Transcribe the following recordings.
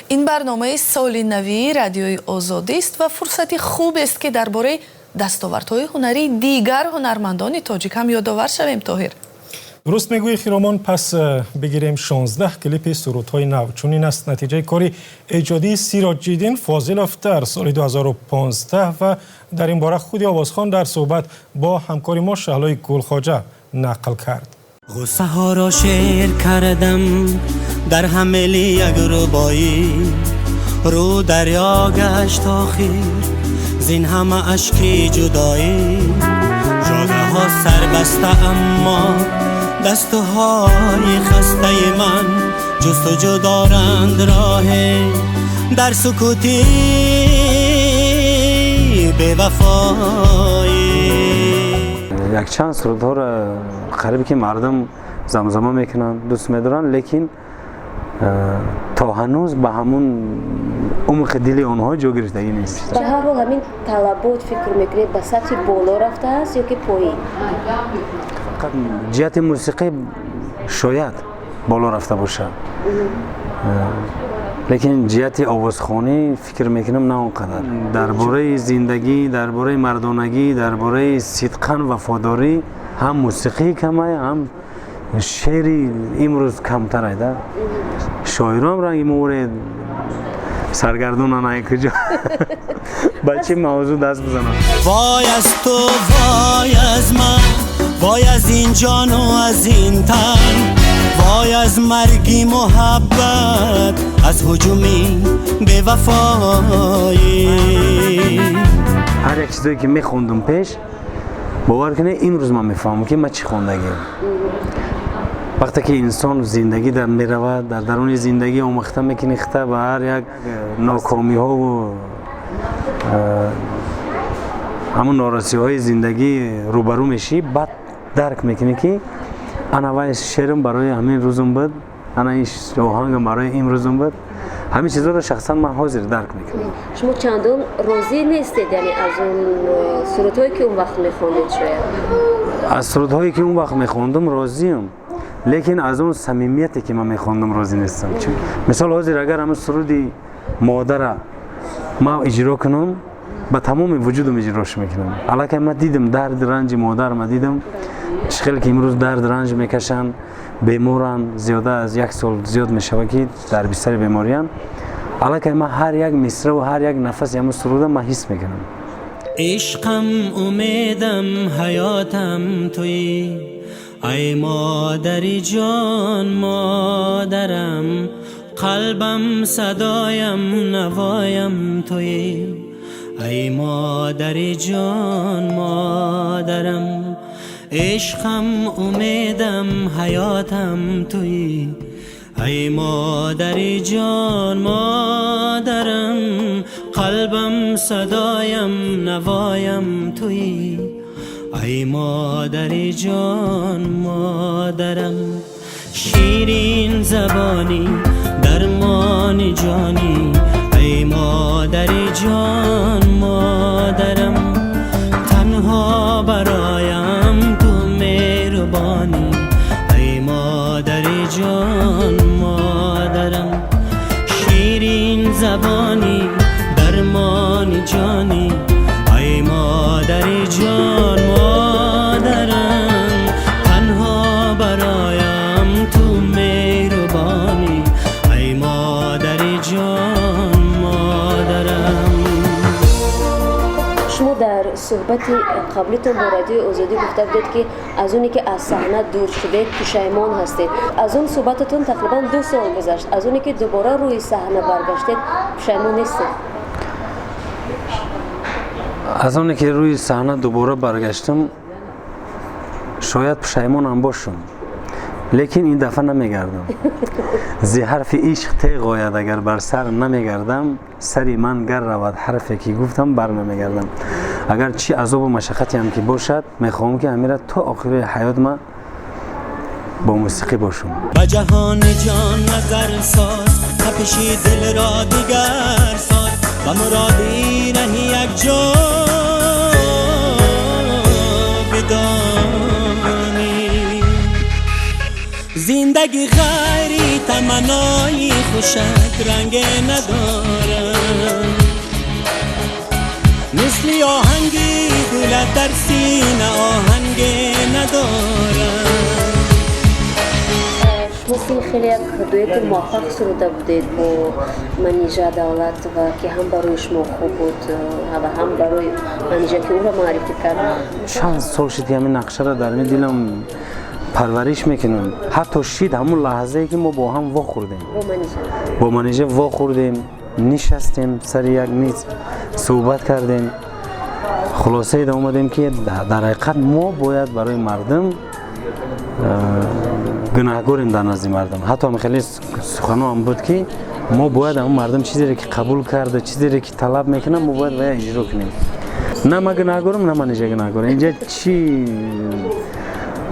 Ин барномаи соли навии Радиои Озодист ва фурсати хубест, ки дар бораи дастовардҳои ҳунарии дигар ҳунармандони тоҷик ҳам ёдовар шавем, Тоҳир. Дуруст мегӯӣ, Хиромон. Пас бигирем 16 клипи сурудҳои нав. Чунин аст натиҷаи кори эҷодии Сироҷиддин Фозилов дар соли 2015 ва дар ин бора худи овозхон дар суҳбат бо ҳамкори мо Шаҳлои Гулхоҷа нақл кард. Ғуссаҳоро шеър кардам дар ҳамили як рубоӣ, рӯ дарё гашт охир зин ҳама ашки ҷудоӣ. Ҷодаҳо сарбаста, аммо дастҳои хастаи ман ҷустуҷӯ доранд роҳе дар сукути бевафоӣ. Якчанд сурудҳоро қарибе ки мардум замзама мекунанд, дӯст медоранд, лекин то ҳанӯз ба ҳамун умқи дили онҳо ҷо гирифтагӣ нест. Ба ҳар ҳол, ҳамин талабот, фикр мекунед, ба сатҳи боло рафтааст ё ки поин? Фақат ҷиҳати мусиқӣ шояд боло рафта бошад, лекин ҷиҳати овозхонӣ, фикр мекунам, на он қадар. Дар бораи зиндагӣ, дар бораи мардонагӣ, дар бораи сидқан вафодорӣ ҳам мусиқии камай, ҳам шеъри имрӯз камтарай да. Шоирон ранги море саргардонан, ай куҷо, ба чӣ мавзӯъ даст бизананд. Вой аз ту, вой аз ман, вой аз ин ҷону аз ин тан, вой аз марги муҳаббат, аз ҳуҷуми бевафоӣ. Ҳар як чизое ки мехондум пеш, бовар кунед, имрӯз ман мефаҳмам, ки ман чӣ хондагиам. Вақте ки инсон зиндагӣ дар меравад, дар даруни зиндагӣ омӯхта мекунӣ хита ба ҳар як нокомиҳову ҳамун норасиҳои зиндагӣ рӯбарӯ мешӣ, баъд дарк мекунӣ, ки ана вай шеърам барои ҳамин рӯзум буд, ана ин оҳангам барои имрӯзум буд. Ҳамин чизҳоро шахсан ман ҳозир дарк мекунам. Шумо чандон розӣ нестед, яъне аз он сурудҳое, ки он вақт мехондед, шояд? Аз сурудҳое, ки он вақт мехондум, розиам, лекин аз он самимияте, ки ман мехондум, розӣ нестам. Мисол, ҳозир агар ҳамин суруди модара ман иҷро кунам, ба тамоми вуҷудам иҷрош мекунам. Аллакай ман дидам дарди ранҷи модар, ман дидам, чӣ хеле ки имрӯз дард ранҷ мекашанд, беморанд, зиёда аз як сол зиёд мешавад, ки дар бистари беморианд. Аллакай ман ҳар як мисраву ҳар як нафаси ҳамин суруда ман ҳис мекунам. Ишқам, умедам, ҳаётам туӣ, ай модари ҷон, модарам, қалбам, садоям, навоям туӣ, ай модари ҷон, модарам, ишқам, умедам, ҳаётам туӣ, ай модари ҷон, модарам, қалбам, садоям, навоям туӣ, ай модари ҷон, модарам, ширин забонӣ, дармони ҷонӣ, ай модари ҷон, модарам, танҳо бароям ту меҳрубонӣ, ай модари ҷон, модарам, ширин забонӣ, дармони ҷонӣ, ай модари ҷон, модарам, танҳо бароям ту меҳрубонӣ, ай модари ҷон, модарам. Шумо дар суҳбати қаблитон бо Радиои Озодӣ гуфта будед, ки аз оне ки аз саҳна дур шудед, пушаймон ҳастед. Аз он суҳбататон тақрибан 2 сол гузашт. Аз оне ки дубора рӯи саҳна баргаштед, пушаймон нестед? Аз оне ки рӯи саҳна дубора баргаштам, шояд пушаймонам бошам, лекин ин дафъа намегардам. Зи ҳарфи ишқ теғ ояд агар бар сар, намегардам. Сари ман гар равад, ҳарфе ки гуфтам, бар намегардам. Агар чӣ азобу машаққатеам ки бошад, мехоҳам, ки ҳамира то охири ҳаёт ман бо мусиқӣ бошам. Ба ҷаҳони ҷон назар соз, тапиши дилро дигар соз, ба муроди раҳи як ҷо бидонӣ. Зиндагӣ ғайри таманнои хушак ранге надорад. Мисли оҳанги дилат дар сина оҳанге надорад. Шумо ки хеле як дуэти муваффақ суруда будед бо Манижа Давлатова, ки ҳам барои шумо хуб буд ва ҳам барои Манижа, ки ӯро муаррифӣ кард. Чанд сол шуд, ки ҳамин нақшаро дар ми дилам парвариш мекунам. Ҳатто шид ҳамун лаҳзае, ки мо бо ҳам вохӯрдем. Бо Манижа. Бо Манижа вохӯрдем, нишастем сари як миз, суҳбат кардем, хулосае омадем, ки дар ҳақиқат мо бояд барои мардум гунаҳгорем дар назди мардум. Ҳатто хеле сухано ҳам буд, ки мо бояд ҳамун мардум чизере ки қабул карда, чизере ки талаб мекунад, мо бояд вая иҷро кунем. На ма гунаҳгорам, на Манижа гунаҳгор. Инҷа чӣ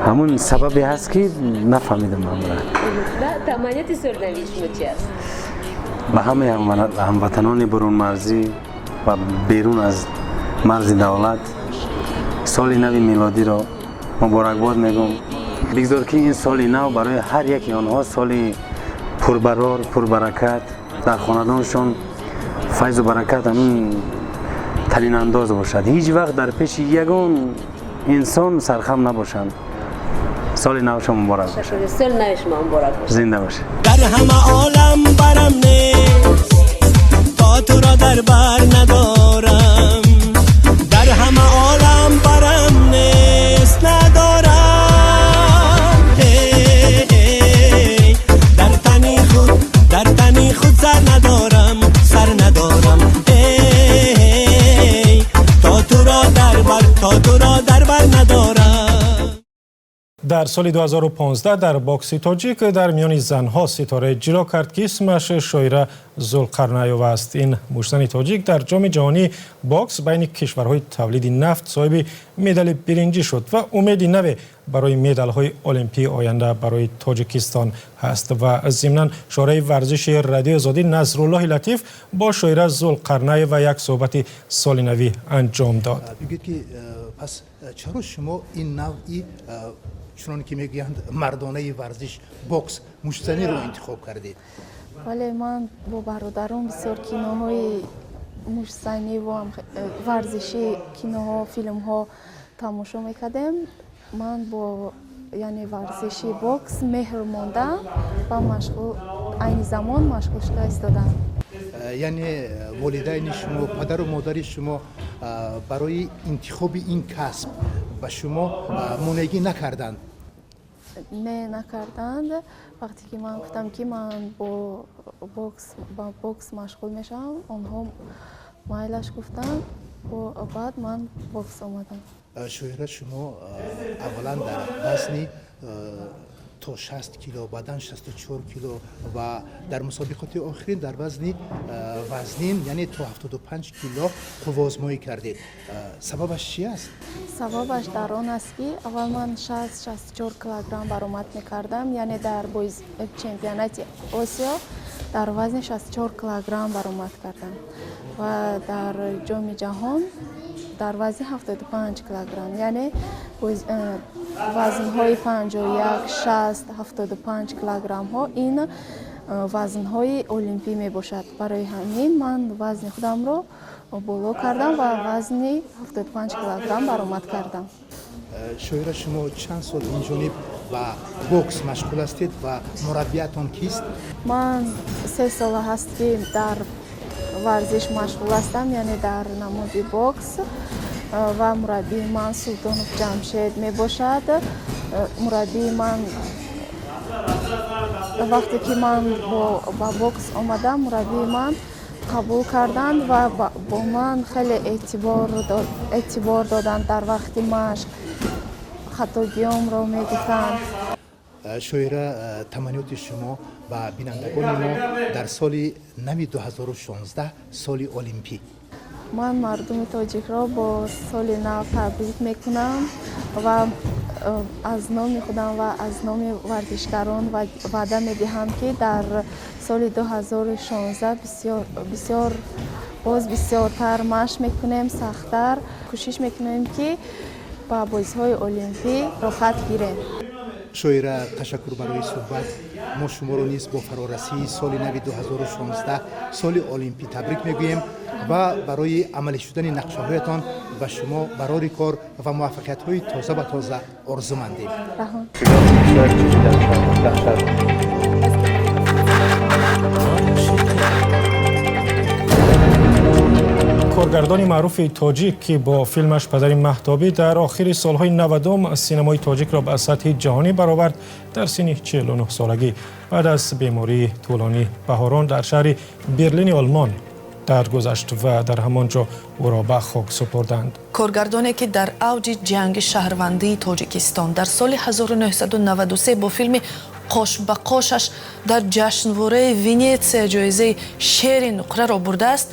ҳамун сабабе ҳаст, ки нафаҳмидам амра. Таманниёти соли нави шумо чи аст? Ба ҳамаи ҳамватанони бурунмарзӣ ва берун аз марзи давлат соли нави милодиро муборакбод мегӯм. Бигзор, ки ин соли нав барои ҳар яки онҳо соли пурбарор, пурбаракат, дар хонадоншон файзу баракат ҳамин талинандоз бошад, ҳеҷ вақт дар пеши ягон инсон сархам набошанд. Соли навшон муборак бошад. Соли нави шумо муборак бошад. Зинда бошед. Дар ҳама олам барам нест, то туро дар бар надорам. Дар ҳама олам барам нест, надорам. Эй, дар тани худ, дар тани худ сар надорам, сар надорам. Эй, то туро дар бар, то туро дар бар надорам. Дар соли 2015 дар бокси тоҷик дар миёни занҳо ситораи ҷило кард, ки исмаш Шоира Зулқарнаева аст. Ин муштзани тоҷик дар Ҷоми ҷаҳонии бокс байни кишварҳои тавлиди нафт соҳиби медали биринҷӣ шуд ва умеди наве барои медалҳои олимпии оянда барои Тоҷикистон ҳаст. Ва зимнан шораи варзиши Радиои Озодӣ Насруллоҳи Латиф бо Шоира Зулқарнаева як суҳбати солинавӣ анҷом дод. Бигӯед, ки пас чаро шумо ин навъи, чуноне ки мегӯянд, мардонаи варзиш, бокс, муштзаниро интихоб кардед? Вале ман бо бародарон бисёр киноҳои муштзаниву варзишӣ, киноҳо, филмҳо тамошо мекардем. Ман бо, яъне, варзиши бокс меҳр мондам ва машғул, айни замон машғул шуда истодам. Яъне волидайни шумо, падару модари шумо барои интихоби ин касб ба шумо монеагӣ накарданд? Не, накарданд. Вақте ки ман гуфтам, ки ман бо бокс, ба бокс машғул мешавам, онҳо майлаш гуфтанд. Баъд ман бокс омадам. Шоира, шумо аввалан дар вазни то 60 кило, баъдан 64 кило ва дар мусобиқоти охирин дар вазни вазнин, яъне то 75 кило қувваозмоӣ кардед. Сабабаш чи аст? Сабабаш дар он аст, ки аввал ман 60-64 килограмм баромад мекардам, яъне дар чемпионати Осиё дар вазни 64 килограмм баромад кардам ва дар Ҷоми ҷаҳон дар вазни 75 килограмм, яъне вазнҳои 51, 60, 75 килограммҳо ин вазнҳои олимпӣ мебошад. Барои ҳамин ман вазни худамро боло кардам ва вазни 75 килограмм баромад кардам. Шоира, шумо чанд сол инҷониб ба бокс машғул ҳастед ва мураббиятон кист? Ман 3 сола ҳаст, ки дар варзиш машғул ҳастам, яъне дар намуди бокс, ва мураббии ман Султонов Ҷамшед мебошад. Мураббии ман, вақте ки ман ба бокс омадам, мураббии ман қабул карданд ва бо ман хеле эътибор доданд, дар вақти машқ хатогиёмро мегуфтанд. Шоира, таманниёти шумо ба бинандагони мо дар соли нави 2016, соли олимпӣ? Ман мардуми тоҷикро бо соли нав табрик мекунам ва аз номи худам ва аз номи варзишгарон ваъда медиҳам, ки дар соли 2016 бисёр, боз бисёртар машқ мекунем, сахттар кӯшиш мекунем, ки ба бозиҳои олимпӣ роҳхат гирем. Шоира, ташаккур барои суҳбат. Мо шуморо низ бо фарорасии соли нави 2016, соли олимпӣ, табрик мегӯем ва барои амалӣ шудани нақшаҳоятон ба шумо барори кор ва муваффақиятҳои тоза ба тоза орзумандем. Раҳмат. Коргардони маъруфи тоҷик, ки бо филмаш «Падари Маҳтобӣ» дар охири солҳои 90-ум синамои тоҷикро ба сатҳи ҷаҳонӣ баровард, дар синни 49 солагӣ баъд аз бемории тӯлонӣ баҳорон дар шаҳри Берлини Олмон даргузашт ва дар ҳамон ҷо ӯро ба хок супурданд. Коргардоне, ки дар авҷи ҷанги шаҳрвандии Тоҷикистон дар соли 1993 бо филми «Қош ба қошаш» дар ҷашнвораи Венетсия ҷоизаи Шери нуқраро бурдааст,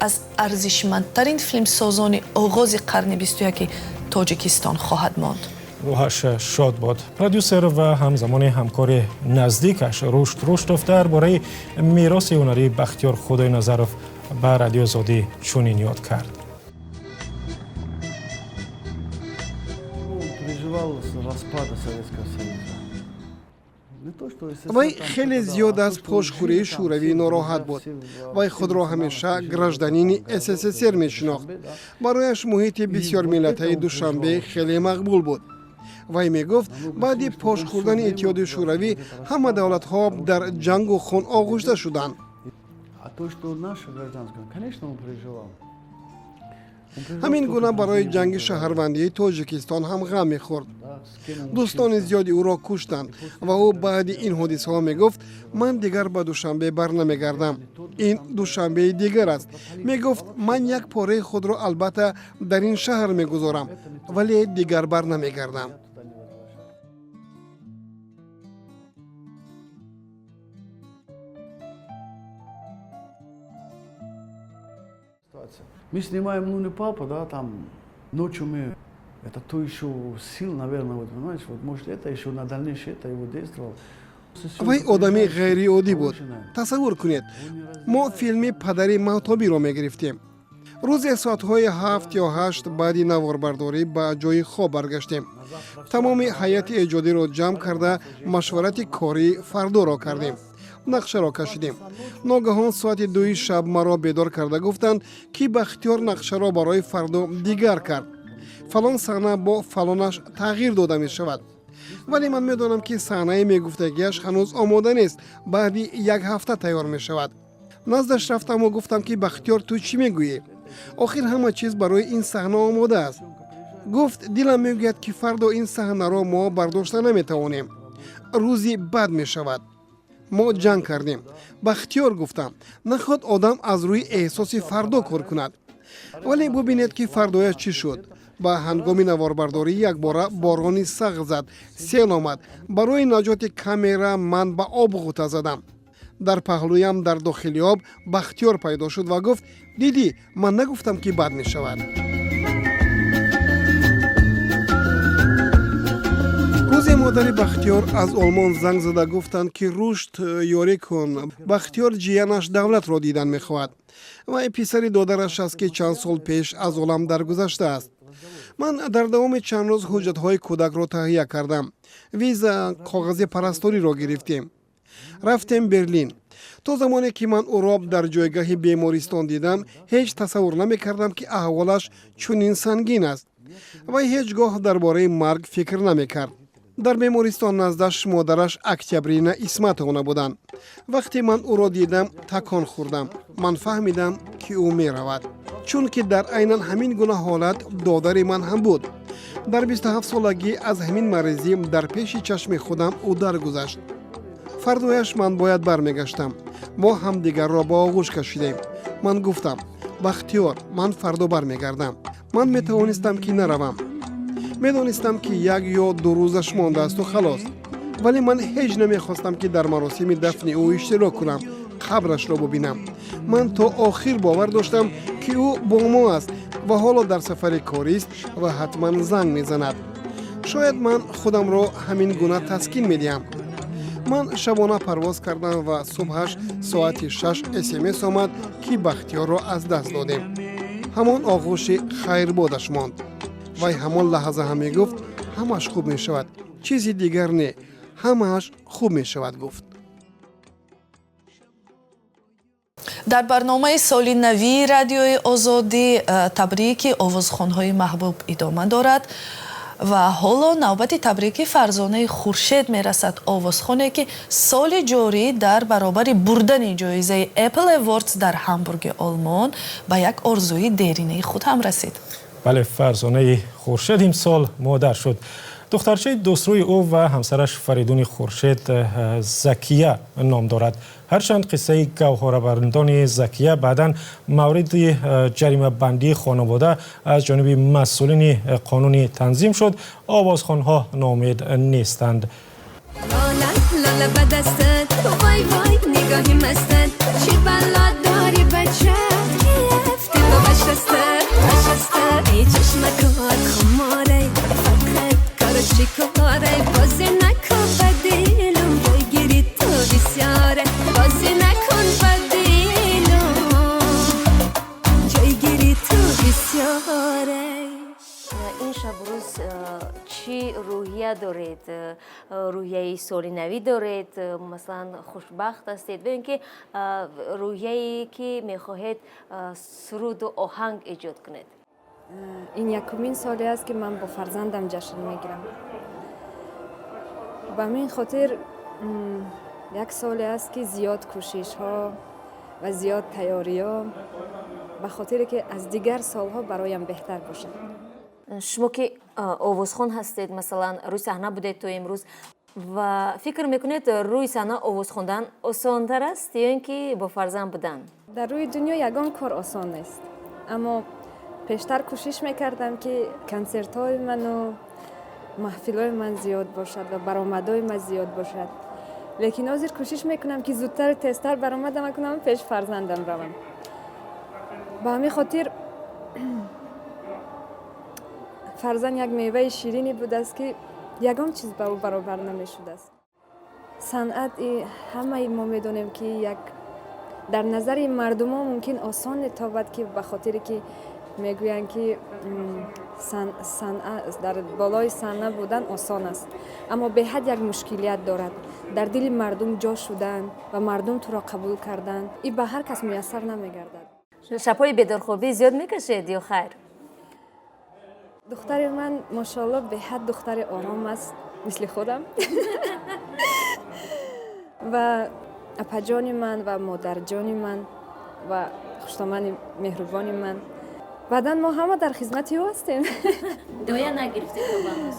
аз арзишмандтарин филмсозони оғози қарни 21-и Тоҷикистон хоҳад монд. Рӯҳаш шод бод. Продюсер ва ҳамзамони ҳамкори наздикаш Рушд Руштов дар бораи мероси ҳунарии Бахтиёр Худойназаров ба Радиои Озодӣ чунин ёд кард. Переживал распада Советского Союза. Вай хеле зиёд аз пошхӯрии Шӯравӣ нороҳат буд. Вай худро ҳамеша гражданини СССР мешинохт. Барояш муҳити бисёрмиллатаи Душанбе хеле мақбул буд. Вай мегуфт, баъди пош хӯрдани Иттиҳоди Шӯравӣ ҳама давлатҳо дар ҷангу хун оғушта шуданд. А то, что наша гражданская, конечно, он переживал. Ҳамин гуна барои ҷанги шаҳрвандии Тоҷикистон ҳам ғам мехӯрд. Дӯстони зиёди ӯро куштанд ва ӯ баъди ин ҳодисаҳо мегуфт: «Ман дигар ба Душанбе барнамегардам, ин Душанбеи дигар аст». Мегуфт: «Ман як пораи худро албатта дар ин шаҳр мегузорам, вале дигар барнамегардам». Мы снимаем «Ну не папа», да, там ночью мы, это то еще сил, наверное, вот, понимаешь, вот, может, это еще на дальнейшее это его действовало. Вай одами ғайриоддӣ буд. Тасаввур кунед, мо филми «Падари Маҳтобиро» мегирифтем. Рӯзе соатҳои 7 ё 8 баъди наворбардорӣ ба ҷои хоб баргаштем. Тамоми ҳайати эҷодиро ҷамъ карда, машварати кории фардоро кардем, нақшаро кашидем. Ногаҳон соати 2-и шаб маро бедор карда гуфтанд, ки Бахтиёр нақшаро барои фардо дигар кард, фалон саҳна бо фалонаш тағйир дода мешавад. Вале ман медонам, ки саҳнаи мегуфтагиаш ҳанӯз омода нест, баъди як ҳафта тайёр мешавад. Наздаш рафтаму гуфтам, ки Бахтиёр, ту чӣ мегӯӣ? Охир ҳама чиз барои ин саҳна омода аст. Гуфт: «Дилам мегӯяд, ки фардо ин саҳнаро мо бардошта наметавонем, рӯзи бад мешавад». Мо ҷанг кардем. Бахтиёр, гуфтам, нахоҳад одам аз рӯи эҳсоси фардо кор кунад. Вале бубинед, ки фардояш чӣ шуд. Ба ҳангоми наворбардорӣ якбора борони сахт зад, сел омад. Барои наҷоти камера ман ба об ғӯта задам. Дар паҳлӯям, дар дохили об, Бахтиёр пайдо шуд ва гуфт: «Дидӣ, ман нагуфтам, ки бад мешавад?» Рӯзе модари Бахтиёр аз Олмон занг зада гуфтанд, ки Рушд, ёрӣ кун, Бахтиёр ҷиянаш Давлатро дидан мехоҳад. Вай писари додараш аст, ки чанд сол пеш аз олам даргузаштааст. Ман дар давоми чанд рӯз ҳуҷҷатҳои кӯдакро таҳия кардам, виза, коғази парасториро гирифтем, рафтем Берлин. То замоне ки ман ӯро дар ҷойгаҳи бемористон дидам, ҳеҷ тасаввур намекардам, ки аҳволаш чунин сангин аст. Вай ҳеҷ гоҳ дар бораи марг фикр намекард. Дар бемористон наздаш модараш Октябрина Исматовна буданд. Вақте ман ӯро дидам, такон хӯрдам. Ман фаҳмидам, ки ӯ меравад, чунки дар айнан ҳамин гуна ҳолат додари ман ҳам буд. Дар 27 солагӣ аз ҳамин маризӣ дар пеши чашми худам ӯ даргузашт. Фардояш ман бояд бармегаштам. Мо ҳамдигарро ба оғӯш кашидем. Ман гуфтам: «Бахтиёр, ман фардо бармегардам». Ман метавонистам, ки наравам. Медонистам, ки 1 ё 2 рӯзаш мондаасту халос. Вале ман ҳеҷ намехостам, ки дар маросими дафни ӯ иштирок кунам, қабрашро бубинам. Ман то охир бовар доштам, ки ӯ бо мо аст ва ҳоло дар сафари корист ва ҳатман занг мезанад. Шояд ман худамро ҳамин гуна таскин медиҳам. Ман шабона парвоз кардам ва субҳаш соати 6 СМС омад, ки Бахтиёрро аз даст додем. Ҳамон оғӯши хайрбодаш монд. Вай ҳамон лаҳза ҳам мегуфт: «Ҳамаш хуб мешавад, Чизи дигар не, ҳамааш хуб мешавад, гуфт. Дар барномаи соли навии Радиои Озодӣ табрики овозхонҳои маҳбуб идома дорад ва ҳоло навбати табрики Фарзонаи Хуршед мерасад, овозхоне, ки соли ҷорӣ дар баробари бурдани ҷоизаи Apple Awards дар Ҳамбурги Олмон ба як орзуи деринаи худ ҳам расид. Бале, Фарзонаи Хуршед имсол модар шуд. Духтарчаи дӯстрӯи ӯ ва ҳамсараш Фаридуни Хуршед Закия ном дорад. Ҳарчанд қиссаи гавҳорабандони Закия баъдан мавриди ҷаримабандии хонавода аз ҷониби масъулини қонунӣ танзим шуд, овозхонҳо ноумед нестанд. Лола, лола ба дастат, вой, вой, нигоҳи мастат, чӣ бало дорӣ, бача, ки рафтӣ ба башастат, башастат. Эй чашмакот хуморай, фақат кору чӣ корай, бозӣ накун ба дилам, ҷойгири ту бисёре, бозӣ накун ба дилам, ҷойгири ту бисёре. Ин шабу рӯз чӣ рӯҳия доред? Рӯҳияи соли навӣ доред, масалан, хушбахт ҳастед ё ин ки рӯҳияе ки мехоҳед суруду оҳанг эҷод кунед? Ин якумин соле аст, ки ман бо фарзандам ҷашн мегирам. Ба ҳамин хотир як соле аст, ки зиёд кӯшишҳо ва зиёд тайёриҳо, ба хотире ки аз дигар солҳо бароям беҳтар бошад. Шумо ки овозхон ҳастед, масалан, рӯи саҳна будед то имрӯз ва фикр мекунед, рӯи саҳна овоз хондан осонтар аст ё ин ки бо фарзанд будан? Дар рӯи дунё ягон кор осон нест, аммо пештар кӯшиш мекардам, ки консертҳои ману маҳфилҳои ман зиёд бошад ва баромадҳои ман зиёд бошад, лекин ҳозир кӯшиш мекунам, ки зудтару тезтар баромадам кунам, пеш фарзандам равам. Ба ҳамин хотир фарзанд як меваи ширине будааст, ки ягон чиз ба ӯ баробар намешудааст. Санъат, ҳамаи мо медонем, ки як дар назари мардумо мумкин осон нетобад, ки ба хотире ки мегӯянд, ки дар болои саҳна будан осон аст, аммо беҳад як мушкилият дорад. Дар дили мардум ҷо шудан ва мардум туро қабул кардан, и ба ҳар кас муяссар намегардад. Шабҳои бедорхобӣ зиёд мекашед ё хайр? Духтари ман, мошоалло, беҳад духтари ором аст, мисли худам, ва апаҷони ман ва модарҷони ман ва хуштомани меҳрубони ман. Баъдан мо ҳама дар хизмати ӯ ҳастем. Доя нагирифтед то ба ҳанӯз?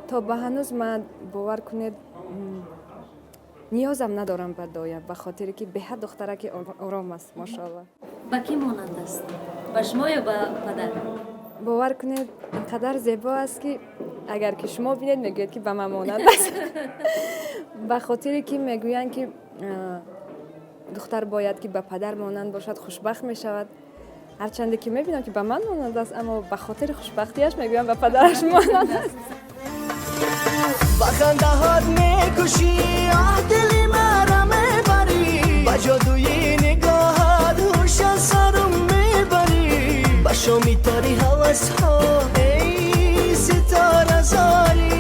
То ба ҳанӯз ман, бовар кунед, ниёзам надорам ба доя, ба хотире ки беҳад духтараки ором аст, мошоалло. Ба кӣ монанд аст, ба шумо ё ба падар? Бовар кунед, ин қадар зебо аст, ки агар ки шумо бинед, мегӯед, ки ба ман монанд аст, ба хотире ки мегӯянд, ки духтар бояд ки ба падар монанд бошад, хушбахт мешавад. Ҳарчанде ки мебинам, ки ба ман монанд аст, аммо ба хотири хушбахтиаш мегӯям, ба падараш монанд аст. Ба хандаҳот мекушӣ, оҳ, дили маро мебарӣ, ба ҷодуи нигоҳат ҳуш аз сарам мебарӣ, ба шоми тори ҳавасҳо, эй ситоразорӣ,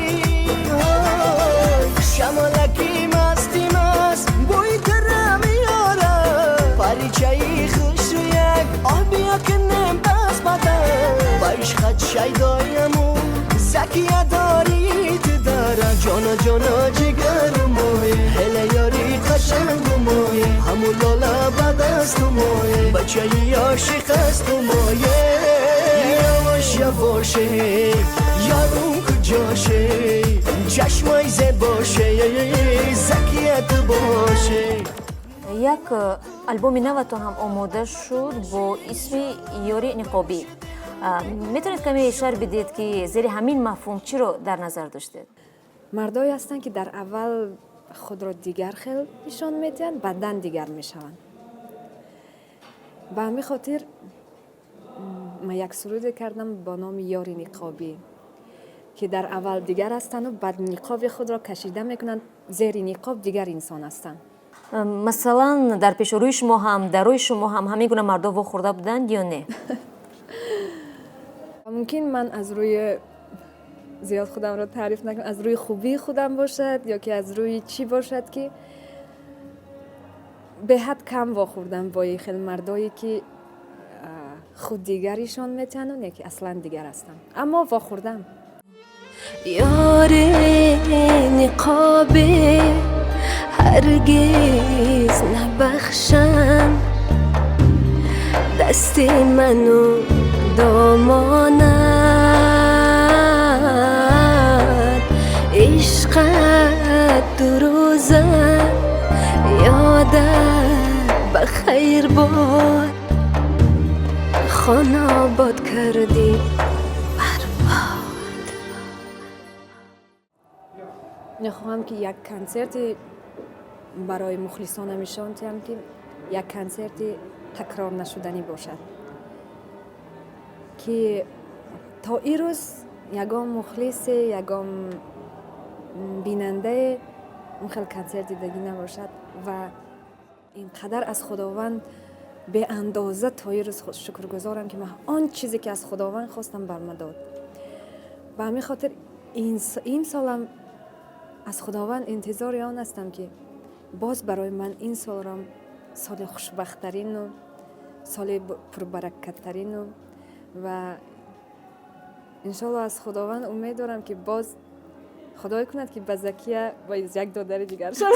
шамолаки масти маст бӯи тара меорад, паричаи хушрӯяк, оҳ, биё кунем даст ба даст, ба ишқат шайдояму Закия дорӣ ту дара, ҷоно, ҷоно, ҷигармое, ҳела ёри қашангумое, ҳаму лола ба дастумое, бачаи ошиқ астумое. Явош, явоше, ёрум куҷоше, чашмои зебоше, Закия ту боше. Як албоми наватон ҳам омода шуд бо исми «Ёри ниқобӣ». Метавонед каме шарҳ бидиҳед, ки зери ҳамин мафҳум чиро дар назар доштед? Мардое ҳастанд, ки дар аввал худро дигар хел нишон медиҳанд, баъдан дигар мешаванд. Ба ҳамин хотир ман як суруде кардам бо номи «Ёри ниқобӣ», ки дар аввал дигар ҳастанду баъд ниқоби худро кашида мекунанд, зери ниқоб дигар инсон ҳастанд. Масалан, дар пешорӯи шумо ҳам, дар рӯи шумо ҳам ҳамин гуна мардо вохӯрда буданд ё не? Мумкин ман аз рӯи Зиёд худамро таъриф накунам, аз рӯи хубии худам бошад ё ки аз рӯи чӣ бошад, ки беҳад кам вохӯрдам бо ин хел мардое, ки худ дигаришон метиҳанду не ки аслан дигар ҳастам, аммо вохӯрдам. Ёре ниқобе ҳаргиз набахшам, дасти ману домонат, ишқат дурӯза ёдат ба хайр бод, хона обод кардӣ барбод. Мехоҳам, ки як консерти барои мухлисонам нишон диҳам, ки як консерти такрор нашуданӣ бошад, ки то ин рӯз ягон мухлисе, ягон бинандае он хел консерт дидагӣ набошад. Ва ин қадар аз Худованд беандоза то ин рӯз шукргузорам, ки ман он чизе, ки аз Худованд хостам, бар ма дод. Ба ҳамин хотир ин солам аз Худованд интизори он ҳастам, ки боз барои ман ин солро соли хушбахттарину соли пурбаракаттарину ва иншоалло аз Худованд умед дорам, ки боз Худое кунад, ки ба Закия бо як додари дигар шавад.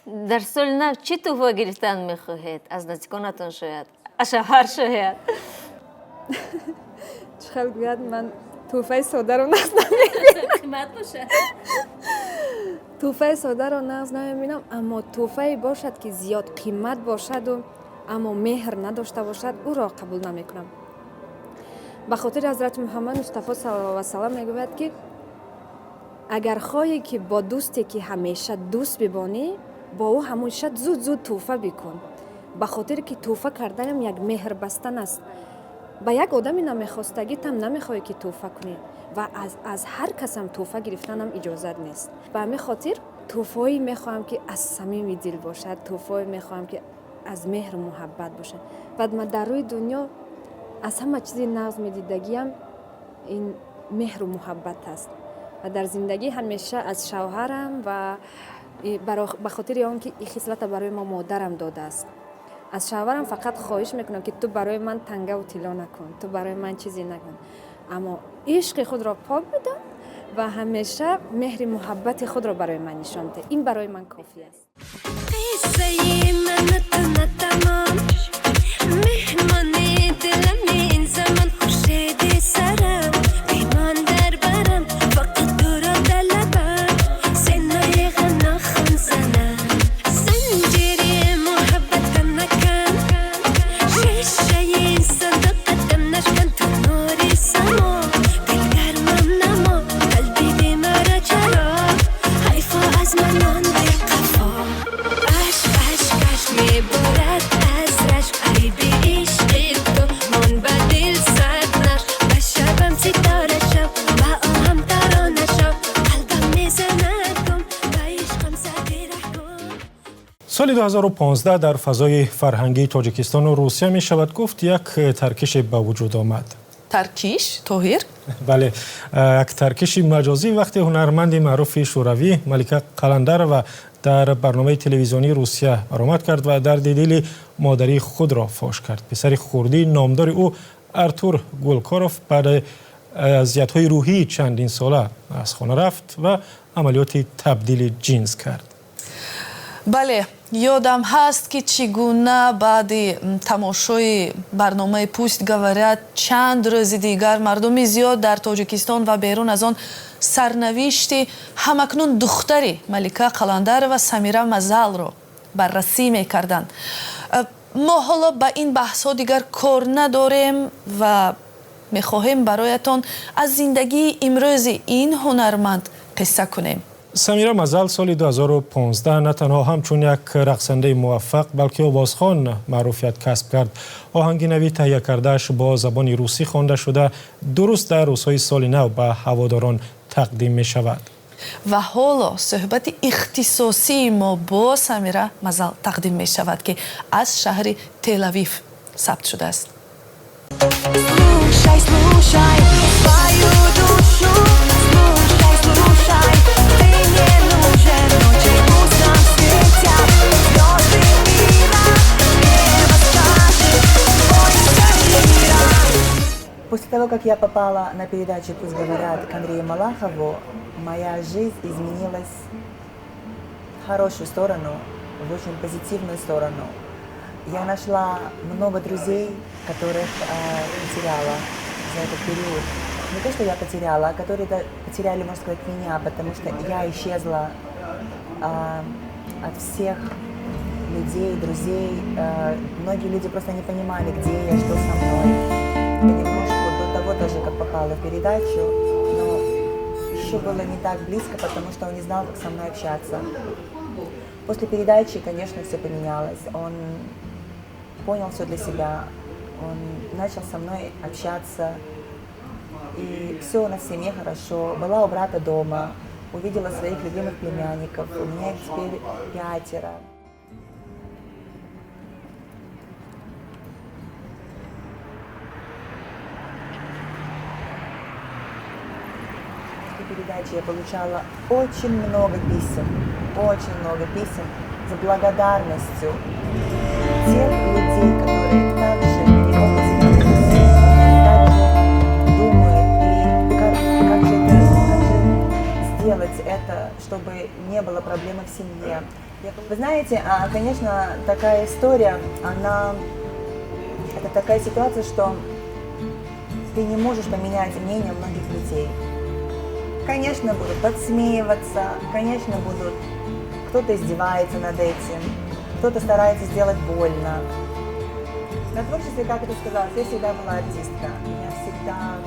Дар соли нав чӣ тӯҳфа гирифтан мехоҳед? Аз наздиконатон шояд, аз шавҳар шояд? Чӣ хел гӯяд, ман тӯҳфаи содаро нағз намебинам. Қимат бошад. Тӯҳфаи содаро нағз намебинам, аммо тӯҳфае бошад, ки зиёд қимат бошаду аммо меҳр надошта бошад, ӯро қабул намекунам. Ба хотири Ҳазрати Муҳаммад Мустафо саллаллоҳу васалам мегӯяд, ки агар хоҳӣ, ки бо дӯсте, ки ҳамеша дӯст бибонӣ, бо ӯ ҳамеша зуд зуд тӯҳфа бикун. Ба хотире ки тӯҳфа карданам як меҳр бастан аст. Ба як одами намехостагитам намехоҳӣ, ки тӯҳфа кунӣ, ва аз ҳар касам тӯҳфа гирифтанам иҷозат нест. Ба ҳамин хотир тӯҳфое мехоҳам, ки аз самими дил бошад, тӯҳфое мехоҳам, ки аз меҳру муҳаббат бошад. Баъд ман дар рӯи дунё аз ҳама чизи нағз медидагиам ин меҳру муҳаббат аст. Ва дар зиндагӣ ҳамеша аз шавҳарам ва ба хотири он ки ин хислата барои мо модарам додааст, аз шавҳарам фақат хоҳиш мекунам, ки ту барои ман тангаву тилло накун, ту барои ман чизе накун, аммо ишқи худро пок бидон ва ҳамеша меҳри муҳаббати худро барои ман нишон деҳ. Ин барои ман кофӣ аст. Қиссаи ману ту натамом, меҳмони дилам ин замон, хуршеди сарам, паймон дар барам, фақат туро талабам, сенои ғанохон занам, занҷири муҳаббатам накан, шишаи садоқатам нашкан, ту нури само, дилгармам намо, қалби бемаро чаро ҳайфо аз ман монди қафо. Ашк, ашк, ашк меборад аз рашк, айби ишқи ту мон ба дил сад нақш, ба шабам ситора шав, ба оҳам тарона шав, қалбам мезанад гум, ба ишқам зади раҳ гум. Соли 2015 дар фазои фарҳангии Тоҷикистону Русия, мешавад гуфт, як таркише ба вуҷуд омад. Таркиш, Тоҳир? Бале, як таркиши маҷозӣ, вақте ҳунарманди маъруфи шӯравӣ Малика Қаландарова дар барномаи телевизионии Русия баромад кард ва дарди дили модарии худро фош кард. Писари хурдии номдори ӯ, Артур Гулкоров, баъди азиятҳои рӯҳии чандинсола аз хона рафт ва амалиёти табдили ҷинс кард. Бале, ёдам ҳаст, ки чӣ гуна баъди тамошои барномаи «Пусть говорят» чанд рӯзи дигар мардуми зиёд дар Тоҷикистон ва берун аз он сарнавишти ҳамакнун духтари Малика Қаландарова, Самира Мазалро баррасӣ мекарданд. Мо ҳоло ба ин баҳсҳо дигар кор надорем ва мехоҳем бароятон аз зиндагии имрӯзи ин ҳунарманд қисса кунем. Самира Мазал соли 2015 на танҳо ҳамчун як рақсандаи муваффақ, балки овозхон маъруфият касб кард. Оҳанги нави таҳия кардааш бо забони русӣ хонда шуда, дуруст дар рӯзҳои соли нав ба ҳаводорон тақдим мешавад. Ва ҳоло суҳбати ихтисосии мо бо Самира Мазал тақдим мешавад, ки аз шаҳри Телавив сабт шудааст. Слушай. Слушай, слушай свою душу, слушай, слушай, ты не нужен ночи пустом светят звезды мира, небо скажет, бойся мира. После того, как я попала на передачу «Пусть говорят» к Андрею Малахову, моя жизнь изменилась в хорошую сторону, в очень позитивную сторону. Я нашла много друзей, которых потеряла за этот период. Не то, что я потеряла, а которые потеряли, можно сказать, меня, потому что я исчезла от всех людей, друзей. Многие люди просто не понимали, где я, что со мной. Я немножко до того даже, как попала в передачу, но еще было не так близко, потому что он не знал, как со мной общаться. После передачи, конечно, все поменялось. Он понял все для себя, он начал со мной общаться, и все у нас в семье хорошо. Была у брата дома, увидела своих любимых племянников, у меня их теперь 5. После передачи я получала очень много писем с благодарностью тех людей, которые также не могут себя выносить, также думают, и как же сделать это, чтобы не было проблемы в семье. Вы знаете, конечно, такая история, это такая ситуация, что ты не можешь поменять мнение многих людей. Конечно, будут подсмеиваться, конечно, будут, кто-то издевается над этим, кто-то старается сделать больно. На творчестве, как это сказалось, я всегда была артистка, я всегда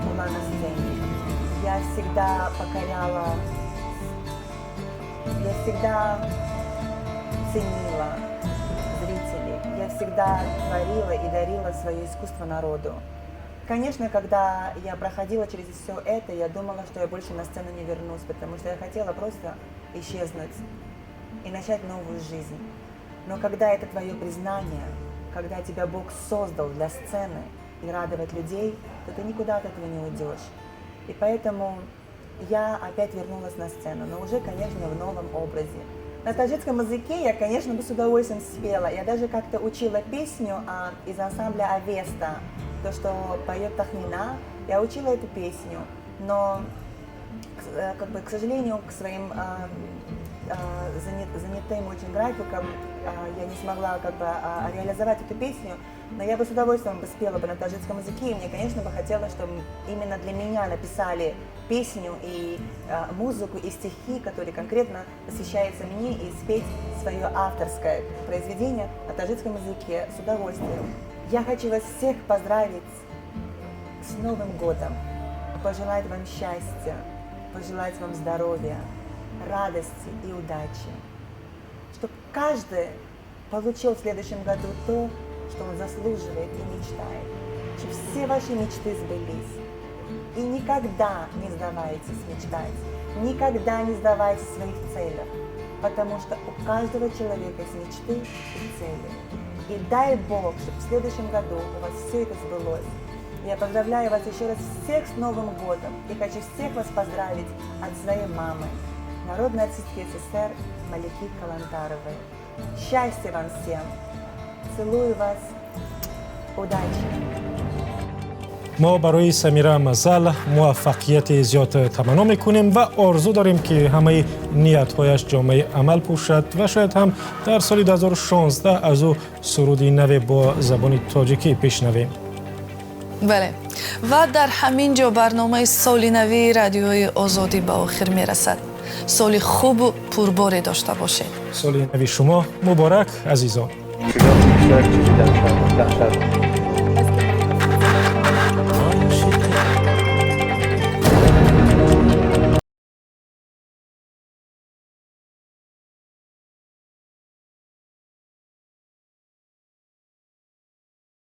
была на сцене, я всегда покоряла, я всегда ценила зрителей, я всегда творила и дарила свое искусство народу. Конечно, когда я проходила через все это, я думала, что я больше на сцену не вернусь, потому что я хотела просто исчезнуть и начать новую жизнь. Но когда это твое признание, когда тебя Бог создал для сцены и радовать людей, то ты никуда от этого не уйдешь. И поэтому я опять вернулась на сцену, но уже, конечно, в новом образе. На таджикском языке я, конечно, бы с удовольствием спела. Я даже как-то учила песню из ансамбля «Авеста», то, что поет Тахмина. Я учила эту песню, но, как бы, к сожалению, к своим занятым очень графиком я не смогла, как бы, реализовать эту песню, но я бы с удовольствием бы спела бы на таджикском языке, и мне, конечно, бы хотелось, чтобы именно для меня написали песню и музыку, и стихи, которые конкретно посвящаются мне, и спеть свое авторское произведение на таджикском языке с удовольствием. Я хочу вас всех поздравить с Новым годом, пожелать вам счастья, пожелать вам здоровья, радости и удачи, чтобы каждый получил в следующем году то, что он заслуживает и мечтает, чтобы все ваши мечты сбылись. И никогда не сдавайтесь мечтать, никогда не сдавайтесь в своих целях, потому что у каждого человека есть мечты и цели. И дай Бог, чтобы в следующем году у вас все это сбылось. Я поздравляю вас еще раз всех с Новым годом и хочу всех вас поздравить от своей мамы, народной артистки СССР Малики Калантаровой. Счастья вам всем! Целую вас! Удачи! Мо барои Самира Мазал муваффақияти зиёд таманно мекунем ва орзу дорем, ки ҳамаи ниятҳояш ҷомаи амал пӯшад ва шояд ҳам дар соли 2016 аз ӯ суруди наве бо забони тоҷикӣ пешнавем. Бале, ва дар ҳамин ҷо барномаи соли навии радиои Озодӣ ба охир мерасад. Соли хубу пурборе дошта бошед. Соли нави шумо муборак, азизон. Чизи даҳшат.